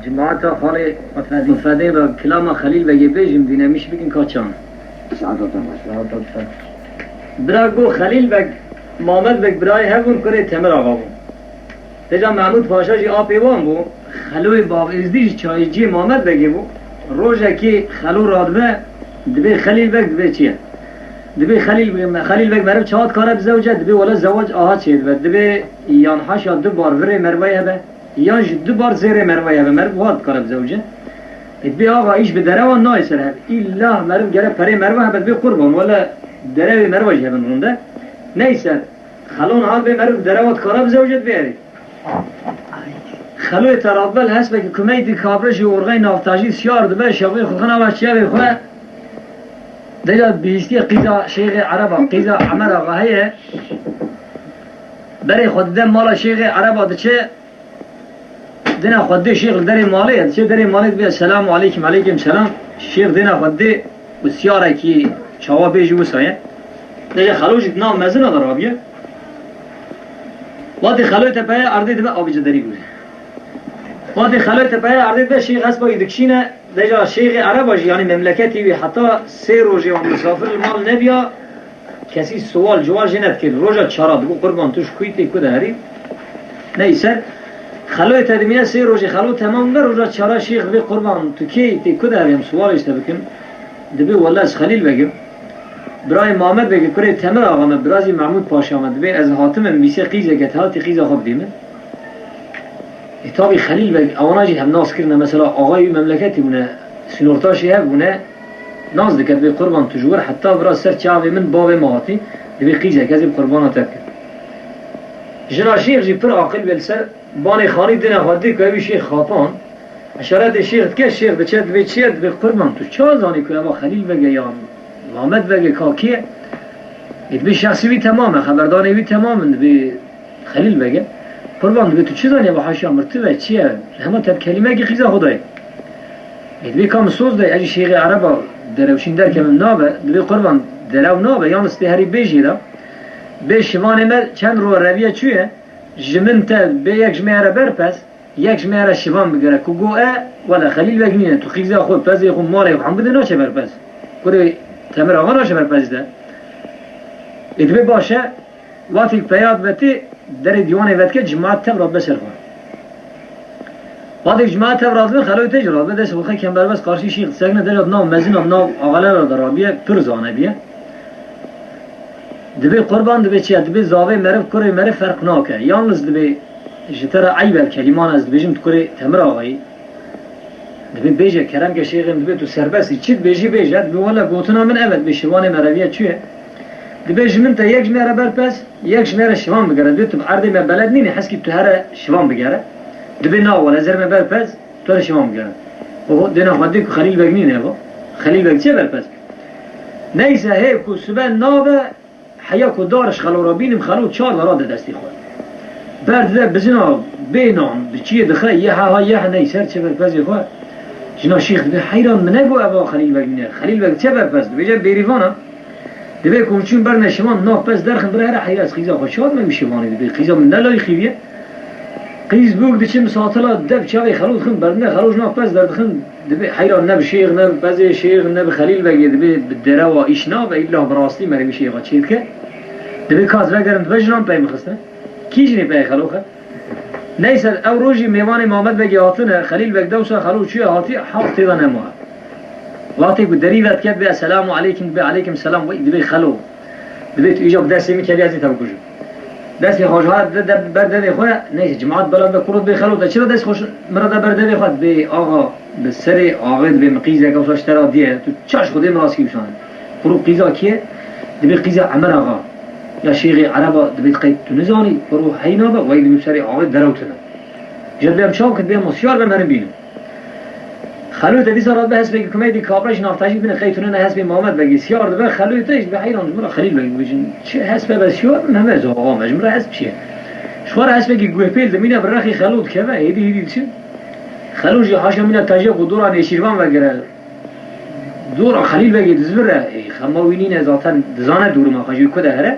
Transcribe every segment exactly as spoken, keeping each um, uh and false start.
Cemaata xalê Mufedên re kilama Xelîl Begê bêjim, dînemiş bikin ka çan. Bira go Xelîl Beg, Mamed Beg birayê hev bûn, kurê Temir Axa bû. Vêca Mehmûd Paşa jî apê wan bû. Xeloyê Bavêzdî jî çayê cihê Mamed Begê bû. Rojekê Xelo radibe, dibê Xelîl Beg dibê çi ye? Dibê Xelîl, Xelîl Beg meriv çawa dikare bizewce? Dibê wele zewac aha çêdibe. Dibê yan haşa du bar virê merivayê hebe, yan jî du bar zêrê merivayê hebe. Meriv wiha dikare bizewce. Ê dibê axa îş bi derewa nayê ser hev. Îlla meriv gere perê meriva hebe, dibê qurban. Wele derewê meriva jî hebin rûnde. Neyse, Xelon hat bê meriv derewa dikara bizewce dibê erê. Xeloyê te radibel hespekî kumeytî kabre jî orxey navtajî siyar dibe, şevê xwe xina ve çiyevê xwe. Deca bihîstiye qîza Şêxê Ereba, qîza Emer Axa heye. Berê xwe dide mala Şêxê Ereba diçe, dêna xwe dê Şêx li derê malê ye, diçe derê malê dibê selamu aleykum, aleykum selam. Şêx dêna xwe dê û siyarekî çawa bêjî wisa ye. Deca Xelo jî di nav mezina de rabiye. Watê Xeloyê Tepeye erdê dibe abice derî bûye. Watê Xeloyê Tepeye erdê dibe Şêx Esbayî dikişîne, deca Şêxê Ereba jî, yanî memleketî wî heta sê rojê wan misafir li mal nebiya, kesî sual cuwal jê nedikir. Roja çara digo qurban tu ji ku yî tê ku de herî? Neyse, Xeloyê te dimiye sê rojê Xelo temam be, roja çara Şêx dibê qurban tu kê yî tê ku de herî em sualê ji te bikin. Dibê wele ez Xelîl Beg im. Birayê Mamed Begê kurê Temir Axa me, bira jî Mehmûd Paşa me, dibê ez hatim im, bîse qîzeke te hatî qîza xwe bidî min. Ê, tabî Xelîl Beg, ewana jî hem nas kirine, mesela axayê wî memleketî bûne, sînortaşê hev bûne, nas dike, dibê qurban tu ji wir heta vira ser çavê min bavê me hatî, dibê qîzeke ez ê bi qurbana te bikim. Jina Şêx jî pir aqil bê li ser banê xanî dine xwe dî ku ew Şêx xapan. Eşaretê Şêx dike, Şêx diçe dibê çi ye, dibê qurban tu ça zanî ku eva Xelîl Beg e yan Mamed Beg e, ka kê ye? Ê, dibê şexsî wî temam e, xeberdanê wî temam in, dibê Xelîl Beg e. Qurban dibê tu çi zanî eva haşa mirtiv e, çi ye? Hema te bi kelîmekî qîza xwe dayê. Ê, dibê ka min soz dayê, ez jî Şêxê Ereba derewşîn derkevim nabe, dibê qurban derew nabe, yan li stê herî bê jê de. Bê şivanê me çend ro reviye çûye, ji min te bê yek ji me here berpez. Yek ji me re şivan bigere ku go e, wele Xelîl Beg nîne, tu qîza xwe, pezê xwe, malê xwe hemû de naçe ber pez. Kurê Temir Axa naçe ber pez de. Ê dibê baş e, wextêk peya dibe tê, derê dîwanê vedike, cimat tev radibe ser xwe. Wextêk cimat tev radibe, Xeloyê te jî radibe, dest xwe xe kemberbest qarşî Şêx disekine, deca di nav mezina, di nav axalera de rabiye, pir zane biye. Dibê qurban dibê çi ye? Dibê zavê meriv, kurê meriv ferq nake. Yalniz dibê ji te re eyb e, kelîman ez dibêjim tu kurê Temir Axayî. Dibê bêje, kerem ke Şêxê min, dibê tu serbest î. Çi dibêjî bêje. Dibê wele gotina min ev e, dibê şivanê me reviye çûye. Dibê ji min te yek ji me re berpez, yek ji me re şivan bigere. Dibê tu bi erdê me beled nînî, heskî tu here şivan bigere. Dibê na wele ez ê me berpez, tu here şivan bigere. Oho, dêna xwe dê ku Xelîl Beg nîne eva. Xelîl Beg çê berpez? Neyse, hê ku sibe nabe, heya ku dar ji Xelo re bînim, Xelo çar de rade destê xwe. Berdide bizina bê nan, bi çiyê dixe, yehe ha yehe neyser çe berpezê xwe. Jina Şêx dibê heyran, min negot eva Xelîl Beg nîne. Xelîl Beg çe berpez? Dibêje bêrîvan e. Dibê ku hûn çûn berne şivan, nav pez derxin, bira here heyra ez qîza xwe çawa dime wî şivanê dibê. Qîza min ne layîqî wî ye. Qîz bûk diçin misatila dev çavê Xelo dixin, berdine Xelo ji nav pez derdixin. Dibê heyran ne bi Şêx, ne bi pezê Şêx, ne bi Xelîl Begê, dibê bi derewa îş nabe, îlla bi rastî merivî Şêxa çêdike. Dibê ka ez vegerim dibe jinan pey min xistine. Kî jinê peyê Xelo xe? Neyse, ew rojî mêvanê Mamed Begê hatine, Xelîl Beg dewsa Xelo çûye hatî, heft tê de nema. Wextê ku derî vedike dibê, "Eselamu aleykum", dibê, "Aleykum selam", wey dibê Xelo. Dibê tu îja bi destê min kevî ez ê te bikujim. Destê xwe ji har de, de, ber devê xwe, neyse, cimat bela dibe, kuro dibê Xelo, te çira dest xwe ji min re de ber devê xwe? Dibê axa, bi serê axê dibê min qîzeke wisa ji te re diye, tu çaş Xwedê min rastî wisa ne. Kuro qîza kê ye? Dibê qîza Emer Axa. Ya Şêxê Ereba, dibê qey tu nizanî, kuro hey nabe, wey dibê bi serê axê derewtine. Ji dibê em çaw kin, dibê em siyar be merin bînin. Xelû te dîsa radibe hespekî kumeytî kabre ji navtajî bine qey tune ne hespê Mamed Begê siyar dibe, Xelû te jî dibe heyran ji min re Xelîl Beg dibêjin. Çi hesp e be siyar min heme ez axa me, ji min re hesp çi ye? Ji xwe re hespekî guhpêl dimîne bi rexê Xelû dikeve, hêdî hêdî diçin. Xelû jî haşa mîna tajiya ku dora nêşîrvan vegire. Dora Xelîl Begê dizivire, ê, xema wî nîne zaten dizane duruma xwe jî ku de here.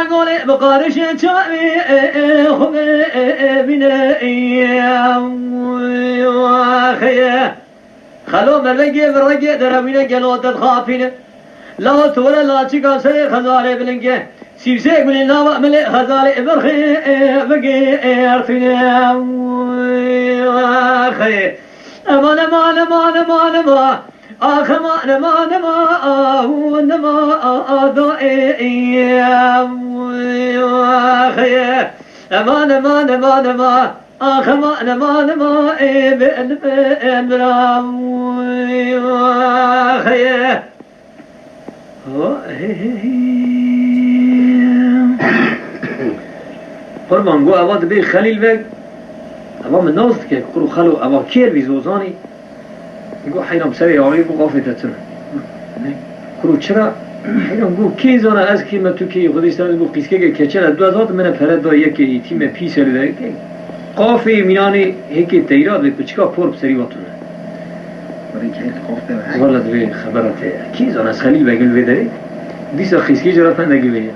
Subhan Galê bi qarişê çavê xwe bîne. Xelo mervegê virregê derewîne gelo te dixapîne. Lawo tu were laçika serê xezalê bilingê. Sîvsê gulê nava milê xezalê birxê bigê ertîne. Xê. Eman, eman, eman, eman, eman. Ax, eman, eman, eman, ahu, nema, a, a, da, e, e, ahu, axe. Eman, eman, eman, eman. Ax, eman, eman, eman, e, be, e, be, e, bra, ahu, axe. Qurban, got, eva dibê Xelîl Beg, eva min nas dike, kuro Xelo, eva kêr bî zozanî? Got, heyran, serê avê, got, qafê te tune. Kuro, çira? Heyran, got, kê zana ez kê me, tu kê yî? Xwedê ser, got, qîskeke keçe re, du ez hatim, min e pere da yekê îtî me pî serî de. Qafê mînanê hêkê teyra dibê, piçika por bi serî va tune. Were keyf qaf de be. Wala divê xebera te ye. Kî zana ez Xelîl Begim li vê derê? Dîsa xîskî jê re fendekî vê ye.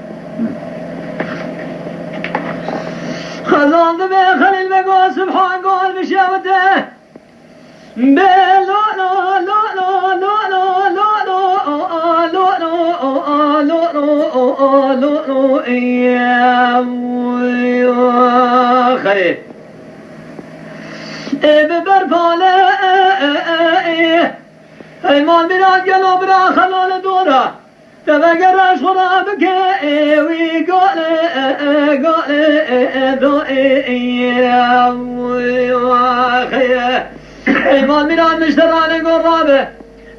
Xezal dibê Xelîl Bego Subhan Gol bişewite. Be lo lo lo lo lo lo lo lo lo lo lo lo lo lo lo. Xeyr. Ê bi ber pale, ê, ê, ê, ê. Ey mal miran gelo bira Xelo li dora. Te vegera ji xwe re bike, ê, wî gale, ê, ê, gale, ê, ê, do, ê, ê, ê, wî, wî, xeye. Ey mal miran mişterane gor rabe.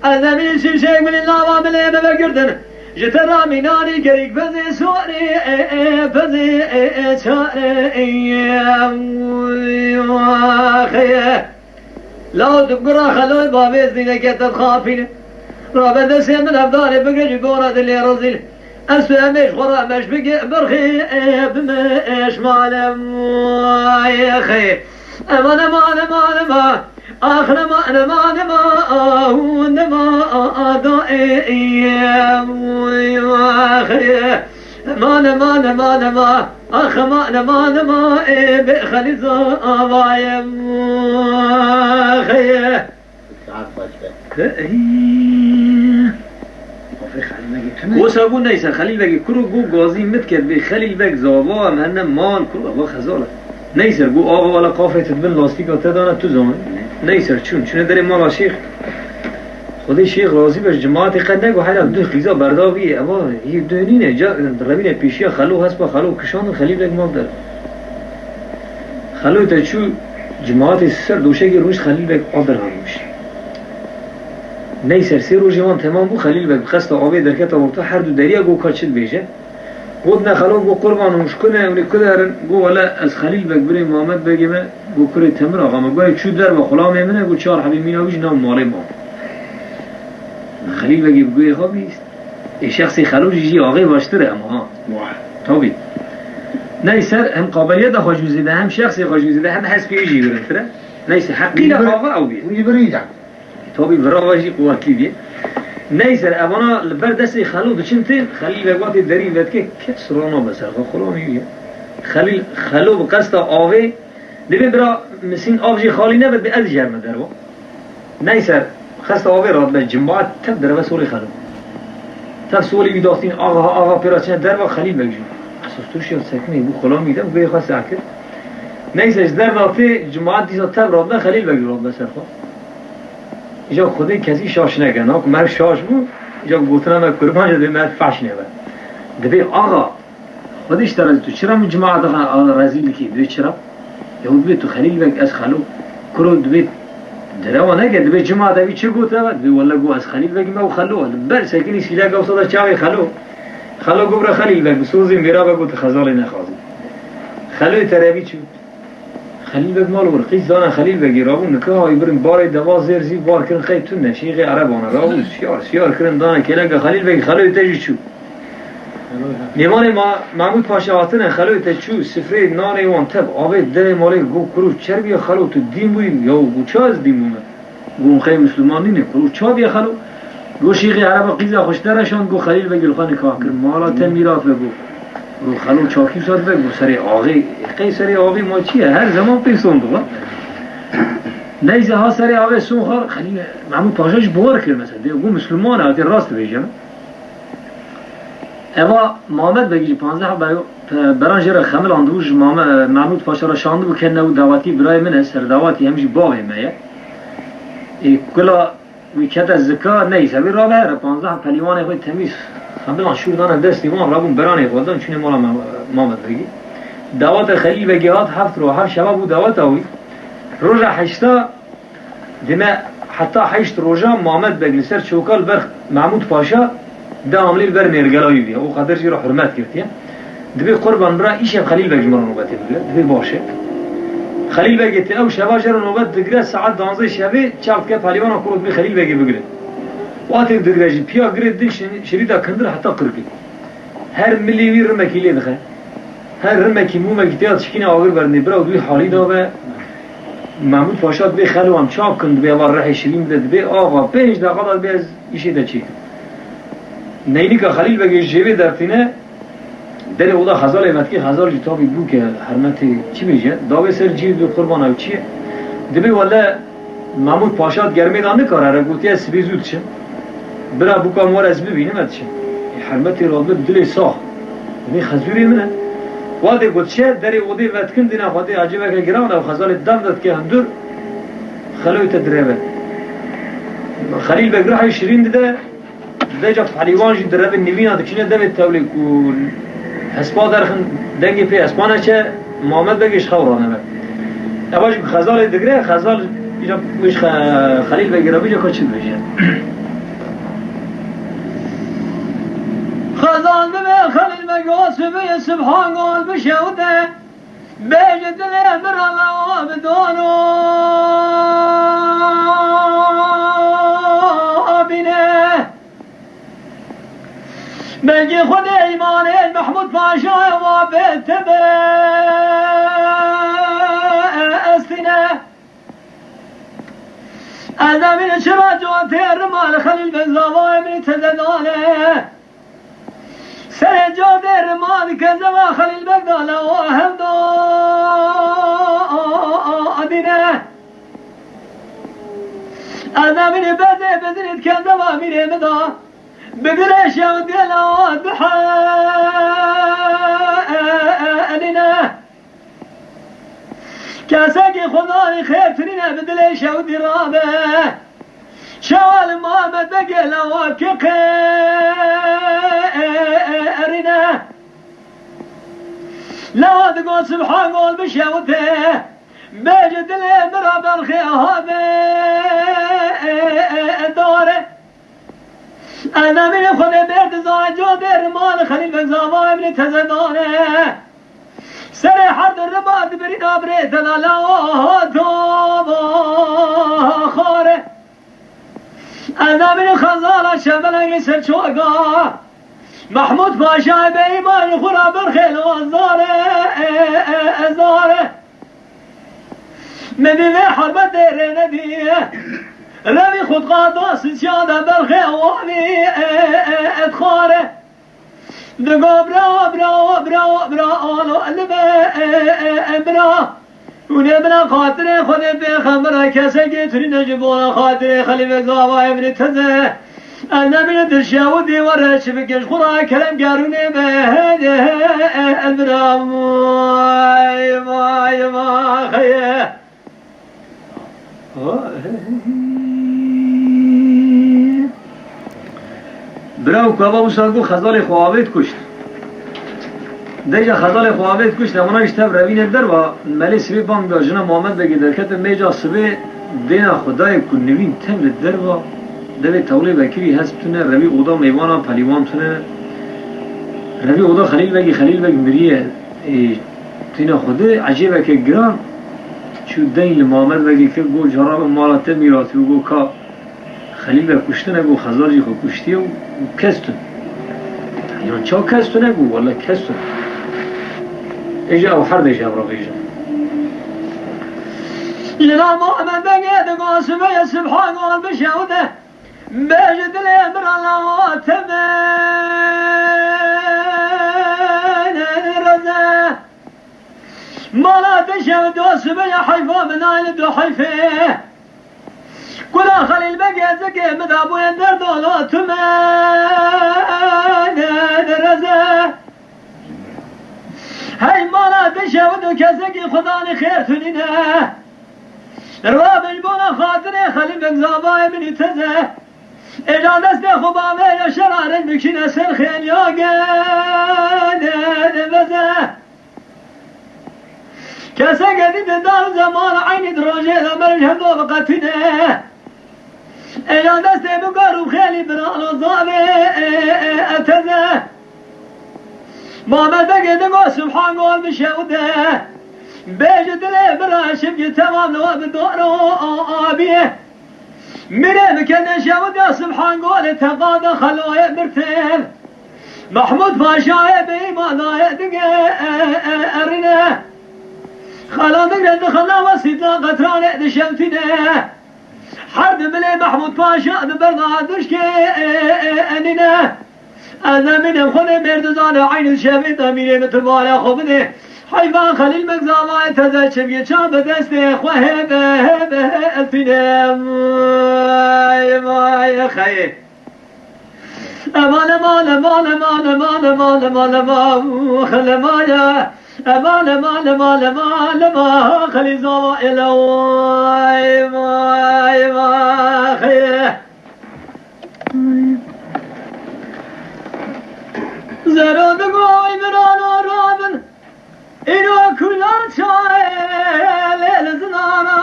Ez nemîn şimşek min nava min ê me vegirtin. Ji te ra mînanî gerîk pezê sorê, ê, ê, pezê, ê, ê, çare, ê, wî, wî, xeye. Law tu gura Xeloy bavê zîneke te dixapîne. Rabe destê min hevdarê bike ji gora dilê rezîl. Ez tu em ê ji xwe re meş bike birxê bime eşmalem. Ay xê. Eman, eman, eman, eman. Ax, eman, eman, eman. Ahu, nema, a, a, da, e, e, e, u, u, ax, e. Eman, eman, eman, eman. Ax, eman, eman, eman. Ê bê Xelîza avayem. Ax, e. Saet baş be. He, ey. Aferin Xelîl Begê tune. Wisa bû neyse, Xelîl Begê kuro bû gazî mit kerd bê Xelîl Beg zava em hene mal kuro, eva xezal e. Neyse, bû axa wala qafê tu dibin lastîka te dana tu zanî. Neyse, çûn, çûne derê mala şêx. Xwedê şêx razî be, ji cemaetê qet nego hera duh qîza berdavî, eva yê duh nîne, ca revîne pêşiya Xelo hespa Xelo kişandin, Xelîl Beg mal der. Xelo te çû cemaetê ser doşegê rûnişt, Xelîl Beg a derha rûnişt. Neyser sê rojê wan temam bû, Xelîl Beg bi qesta avê derketa orta, her du deriya got ka çi dibêje. Got ne Xelo, got qurban hûn ji ku ne, hûn ê ku de herin? Got wele ez Xelîl Beg birê Mamed Begê me, got kurê Temir Axa me. Got çû derve xulamê min e, got çar hebî mîna wî ji nav malê ma. Xelîl Begê bi guhê xwe bîst. Ê şexsê Xelo jî jî axê baştir e, ema ha. Wah. Tabî. Neyser hem qabiliyeta xwe jî zêde, hem şexsê xwe jî zêde, hem hespê jî girintir e. Neyse, heqî le Wî bir-, axa ew bî. Wî birî de. Tabî virava jî quwetlî bî. Neyser, evana li ber destê Xelo diçin tên, Xelîl Beg vatê derî vedike, kes ranabe ser xwe, xulamî wî ye. Xelîl, Xelo bi qesta avê, dibê bira misîn av jî xalî nebe, dibê ez jî herme derva. Neyse, xesta avê radibe, cimbaet tev derve solê Xelo. Tev solê wî dastîn, axa, axa pêra çine derva, Xelîl Beg jî. Dustur şiya sekinî bû xulamî de û bê xwe seh kir. Neyse, ji derda tê cemaat dîsa tev rabde, Xelîl Beg rabde ser xwe. Îja Xwedê kesî şaş neke. Na ku meriv şaş bû, îja gotina me kurban, îja dê meriv fehş nebe. Dibê axa, Xwedê ji te razî, tu çira min cemaat re-, rezîl dikî? Dibê çira? Ya dibê tu Xelîl Beg, ez Xelo. Kuro dibê derewa neke, dibê cemaat evî çi gote ve? Dibê wele got ez Xelîl Beg me û Xelo. Li ber sekinî sîleka wisa da çavê Xelo. Xelo got bira Xelîl Beg, bi sozê mêra ve got xezalê nexwazî. Xeloyê terevî çû. Xelîl Beg mal wir qîz dane Xelîl Begî rabû, nika hayî birin barê deva zêr zî bar kirin qey tune, şîxê erebane rabû, şiyar, şiyar kirin dane kêleka Xelîl Begî, Xeloyê te jî çû. Mêvanê Ma-, Mahmûd Paşa hatine, Xeloyê te çû, sifreyê nanê wan tep, avê derê malê, got kuro çerbiya Xelo tu dîn bûyî, ya got ça ez dîn bûme? Got qey Misliman nîne, kuro ça diye Xelo? Got şîxê ereba qîza xwe ji te re şand, got Xelîl Begî li xwe nika kir, mala te mîrat be, got. Got Xelo çakî wisa dibe, got serê axê, qey serê axê ma çi ye? Her zeman pê son dibe. Neyse ha serê axê son xwe, Xelîl Mahmûd Paşa jî bawer kir mesela. Dê got Misliman e, hatê rast dibêje. Eva Mamed Begî jî panzdeh be-, beran jê re xemilandibû, ji Mame-, Mahmûd Paşa re şandibû, ketine û dawetî birayê min e, serdawetî em jî bavê me ye. Ê, kula wî kete zika, neyse, wî rabe here, panzdeh pelîwanê xwe temîz xemilan şûr dane destî wan, rabûn beranê xwe dan, çûne mala Me-, Mamed Begî. Daweta Xelîl Begî hat, heft roj, heft şeva bû daweta wî. Roja heşta Dime heta heşt roja Mamed Beg li ser çoka li ber Mahmûd Paşa devamlî li ber nêrgela wî bûye. O qeder jî re hurmet girtiye. Dibê qurban bira îşev Xelîl Beg ji min re nobetê bigire. Dibê baş e. Xelîl Begê tê ew şeva jê re nobet digire, saet danzdeh şevê çav dike pelîvana ku dibê Xelîl Begê bigire. Watê digire jî piya girê din şin-, şirîta kindir heta qirkê. Her milê wî rimekî lê dixe. Her rimekî mûmekî tê ya dişkîne agir berdinê. Bira di wî halî de be. Mehmûd Paşa dibê Xelo em çav kin, dibê eva rihê şirîn bide, dibê axa pênc deqa da dibê ez îşê te çêkim. Neynika Xelîl Begê ji cêbê dertîne, derê oda Xezalê vetkê, Xezal jî tabî bûke hermetê çi bêje, dawê ser cî dibê qurban ew çi ye? Dibê wele Mahmûd Paşa di germê de nikare, re gotiye sibê zû diçim. Bira bûka min were ez bibînim, ez diçim. Ê hermetê radibir dilê sax. Divê xezûrê min e. Wa dê got çe, derê odê vetikin dîna xwe dê ecêbeke giran e, Xezalê dem de dike hundur, Xeloyê te direve. Xelîl Beg rihê şirîn dide, Vêca pelîwan jî direvin nivîna diçine devê tewlê ku hespa derxin, dengê pê hespa neçe, Mamed Begê ji xew ranebe. Eva jî ku Xezalê digre, Xezal îca wê ji Xe-, Xelîl Begê re bêje ka çi dibêje. Xezal dibê Xelîl Beg o sibê subhan gal bişewite. Bêje dilê min re lewa bi dano bîne. Belkî Xwedê îmanê Mehmûd Paşayê wa bê tebe estîne. Ez demîne çira cotê rima li Xelîl Beg zavayê min teze dane. Serê cadê rima dike zeva Xelîl Beg da lewa hevda adîne. Ez nemînî bezê bizinî dike zeva mîrê min da. Bi dilê şew dê lewa dihe elîne. Kesekî Xwedayî xêrtirîne bi dilê şewitî rabe. Şewal Mamed Begê lewa ki qêrîne. Lewa digo Subhan gol bi şewitê. Bêje dilê min ra belxê habe dare. Ez nemînê Xwedê bêrdi zayê cadê riman Xelîl Beg zavayê min ê teze dane. Serê her du riba dibirîna birê delala tova xare. Ez nemînê Xezala şevelengê ser çoga. Mehmûd Paşayê bêîmanî xwe ra birxê li wan zare, zare. Min vê herbetê rê nedî. Revî xwe diqada sisiya de berxê wanî, e, e, e, dixware. Digo bira, bira, bira, bira, alo, li be, e, e, e, bira. Hûn ê bila xatirê Xwedê pêxembera kesekê turîne ji bona xatirê Xelîfê Zavayê min ê teze. Ez nemîne dişya û dêwar e, çi bike ji xwe re kerem gerûnê be, hede, hede, ez bira, vay, vay, vay, xeye. Bira û kava wisa ku Xezalê xwe avêt kuşt. Deja Xezalê xwe avêt kuşt, em ji tev revîne derva, melê sibê bang da, jina Muhammed Begê derkete, mêja sibê dêna xwe dayê ku nivîn tev li derva, devê tewlê vekirî hesp tune, revî oda mêvanan pelîwan tune. Revî oda Xelîl Begî, Xelîl Beg miriye. Ê, tîna xwe de ecêbeke giran çû deyn li Muhammed Begî kir, got, cara min mala te mîrat bû, got, ka Xelîl Beg kuştine, got, Xezal jî xwe kuştiye û kes tune. Yan ça kes tune, got, wele kes tune. Êja ew her dêje ev re bêje. Jina Muhammed Begê digot, sibê ye sibhan got bişewite. Bêje dilê min re lawa te me reze. Mala te şev dost be ya heyfa min aynî du heyfê. Kula Xelîl Begê zikê min da bûye derdo lo tu me reze. Hey mala te şev du kesekî xudanî xêr tunîne. Rwa bin bona xatirê Xelîl Beg zavayê min û teze. Êca destê xwe bavê ya şerarên bikşîne ser xêliya gede veze. Keseke dî di dar zeman eynî di rojê de merij hevdo biqetîne. Êca destê bikar û xêlî birano zavê eteze. Mamedegê digo Subhan gol bişewde. Bêje dilê bira şivgî temam li we bi dor û abiye. Mîrê bikene şewdiya Subhan golê teqada xeloyê mirtin. Mehmûd Paşayê bêyî madaye dige erine. Xela digre di xela wesîtla qetranê dişewtîne. Her di milê Mehmûd Paşa di berna duşkê enîne. Ez emînim xwedê mêrdizane eynî şevê demîrê min tu mala xwe bidê. Heyvan Xelîl Beg zavayê teze çimkî ça bi destê xwe hebe hebe hebe ez tîne. Vay vay xeyê. Eman eman eman eman eman eman eman eman eman eman eman eman eman eman eman eman eman eman Xelî zava ele. Vay vay vay xeyê. Zero digoy birano rabin, îro kulan çaye lê li zinana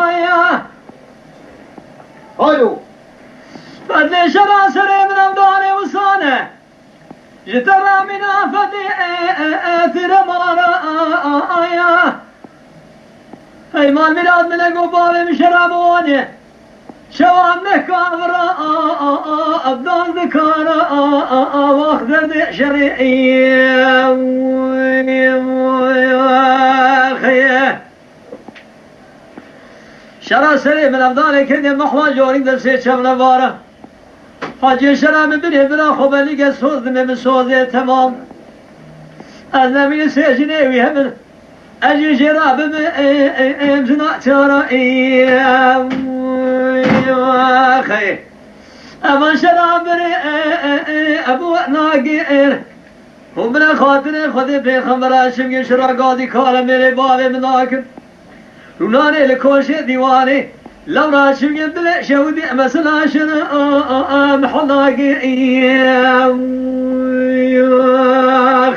aya. Alo. Fedlê şera serê min ev dane wisane. Ji te re mîna fedî ê, ê, ê, tire mara aya. Hey mal mîrat min e go bavê min şera biwanê. Şewa me kavra a, a, a, abdal dikara a, a, a, wax derdê şerê ê, ê, ê, xeye. Şera serê min evdalê kerdê mehwa jorî de sê çevne vara. Hacê şera min binê bira xwe belî ke soz dime min sozê temam. Ez nemîne sê jinê wî hebin. Ez jî jê re bim, ê, ê, ê, em jina çara, ê, em, xey. Evan şera birê, ê, ê, ê, ebu nagir. Hûn bira xatirê Xwedê pêxembera çimkî şira gadî kare mêrê bavê min nakin. Rûnanê li koşê dîwanê, lewra çimkî dilê şewidî mesela şira, a, a, a, mihal nagê, ê, em,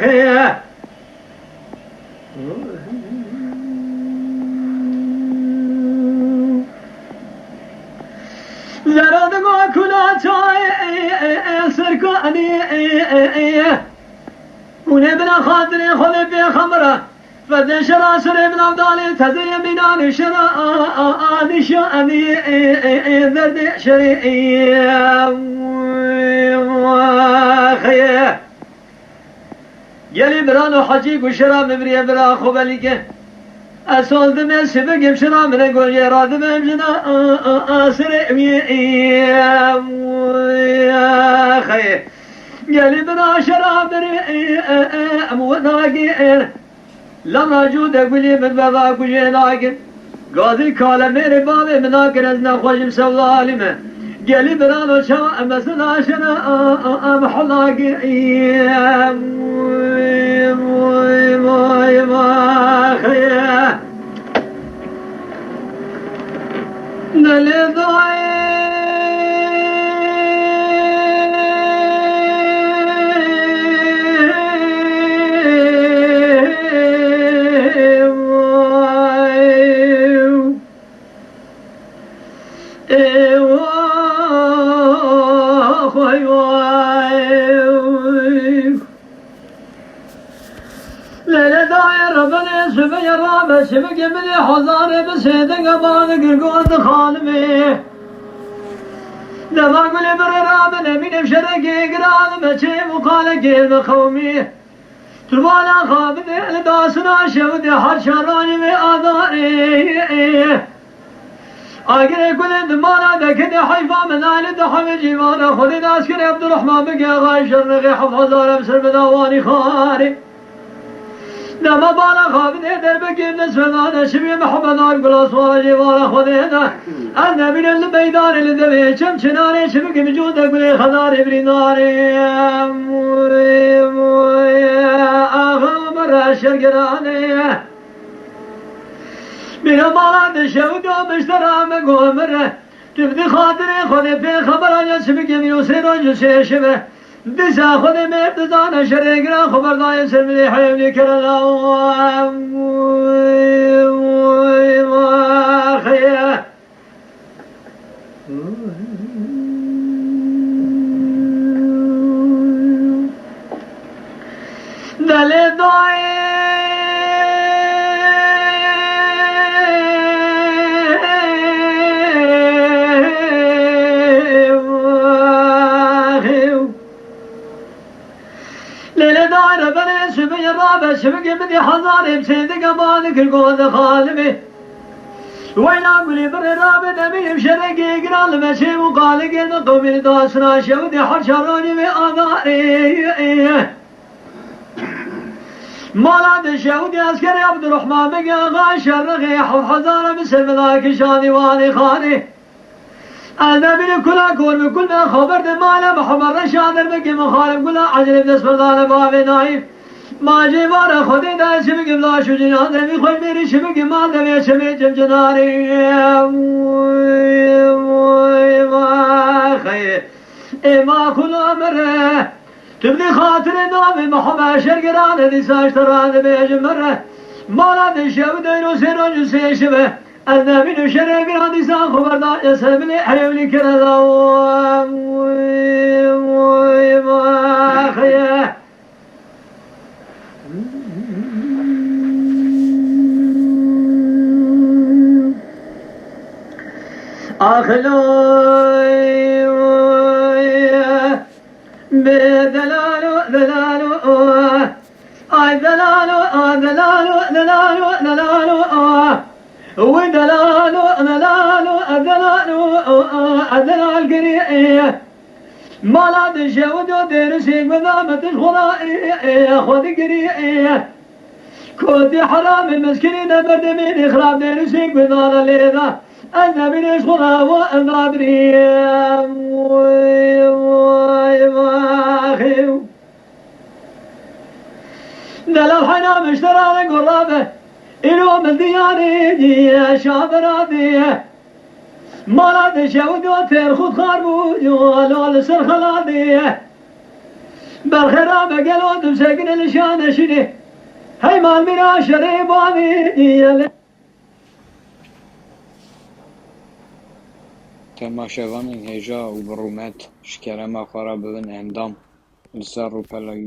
xê. Zera digo kula çayê, ê, ê, ê, serkanî, ê, ê, ê, ê. Hûn ê bila xatirê Xwedê pêxembera, fedê şera şerê bila dalê tezeyê mînanê şera, a, a, a, nîşanî, ê, ê, ê, derdê şerê, ê, xeye. Gelî birano hecî ku şira min biriye bira xwe belî ke. Ez soz dime sibigim şira min e gojê radibim jina, a, a, a, sirê wî, ê, xeyê. Gelî bira şira biri, ê, ê, ê, em wina gê, ê. Lem racû de gulî min veva gujê nakin. Gazî kale mêrê bavê min nakin ez nexweşim sewda alî me. Gelî birano çawa em mezin aşina, em hula girî. Vay, vay, vay, vay, xeye. Nelê dayê. Vay. Ê wa, xwey wa, ê. Lele dayê rebenê sibê rabe, sibikê min ê hezarê bi sêdinge bani girgon di xanimê. Dema gulê birê rabe, nemîne şerekê giran me çê û qalekê me qewmî. Tu bala xwe bidê li dasina şewidê her çaranî wê adarê. Agirê kulê di mala de kidê heyfa min alî di hemê cîvara xwedê de eskerê Ebdurrahman bike axayê şerrexê heft hezar em ser bida wanî xarê. Dema bala xwe bidê derbekê min svedane şibê Mihemed Ar Gula swara cîvara xwedê de. Ez nebînim li meydanê li devê çem çinarê çi bikim cû de gulê xedarê birîndarê. Axa Omer şergeranê. Bîra mala de şew do miştera me go Omer. Tu bi xatirê Xwedê pê xebera ya çi bikim yo sê roj û sê şibe. Dîsa Xwedê mêr dizane şerê giran xwe berdayê ser milê heyvlî kerela. Vay, vay, xeye. Delê dayê. Lêlê dayê rebenê şibiyê rabe şibikê bidî hezarê çêdike bani kir gode xalimê. Weyna gulî birê rabe demî şerekê giran li meşê û qalê gêrde qewmî li dasina şewidê her çaronî wê adarê. Mala de şewidê eskerê Ebdurrahman bege axa şerrexê heft hezara bi ser vila kişanî wanê xanê. Ez nebînim kula kor bi kul me xeber de mala Mihemed Reşa derbekê min xalim kula ecelê bi dest berdane bavê nayî. Ma cêvara Xwedê de ez çi bikim laş û cinan de vî xweş bêrî çi bikim mal de vê çemê cem cinarê. Vay, vay, vay, xeyr. Ê ma kula mere. Tu bi xatirê navê Mihemed şergerane dîsa ji te re dibêjim mere. Mala de şew deyro sê roj û sê şibe. Ez nebînim şerê giran dîsa xwe berdaye ser bilê heyvlî kere da. Vay, vay, vay, xeye. Axilo, vay, vay. Bê delalo, delalo, ay delalo, a delalo, delalo, delalo, a. Wi delalo, delalo, a delalo, a delal giri. Mala de şew do derisê gudametiş xwela, xwedi giri. Kotî heramê mezkinî de berdemê de xirab derisê gudana lê da. Ez nebîne ji xwe re ava em nabirî. Vay, vay, vay. Delal heyna miştera re gora be. Îro min diyarê diye şabera diye. Mala de şew do têr xud xar bû, yo lo li ser xela diye. Berxera be gelo dimsekine li şane şinê. Hey mal mîra şerê bavê diye. Temaşevanên hêja û bi rûmet, ji kerema xwe re bibin endam li ser rûpela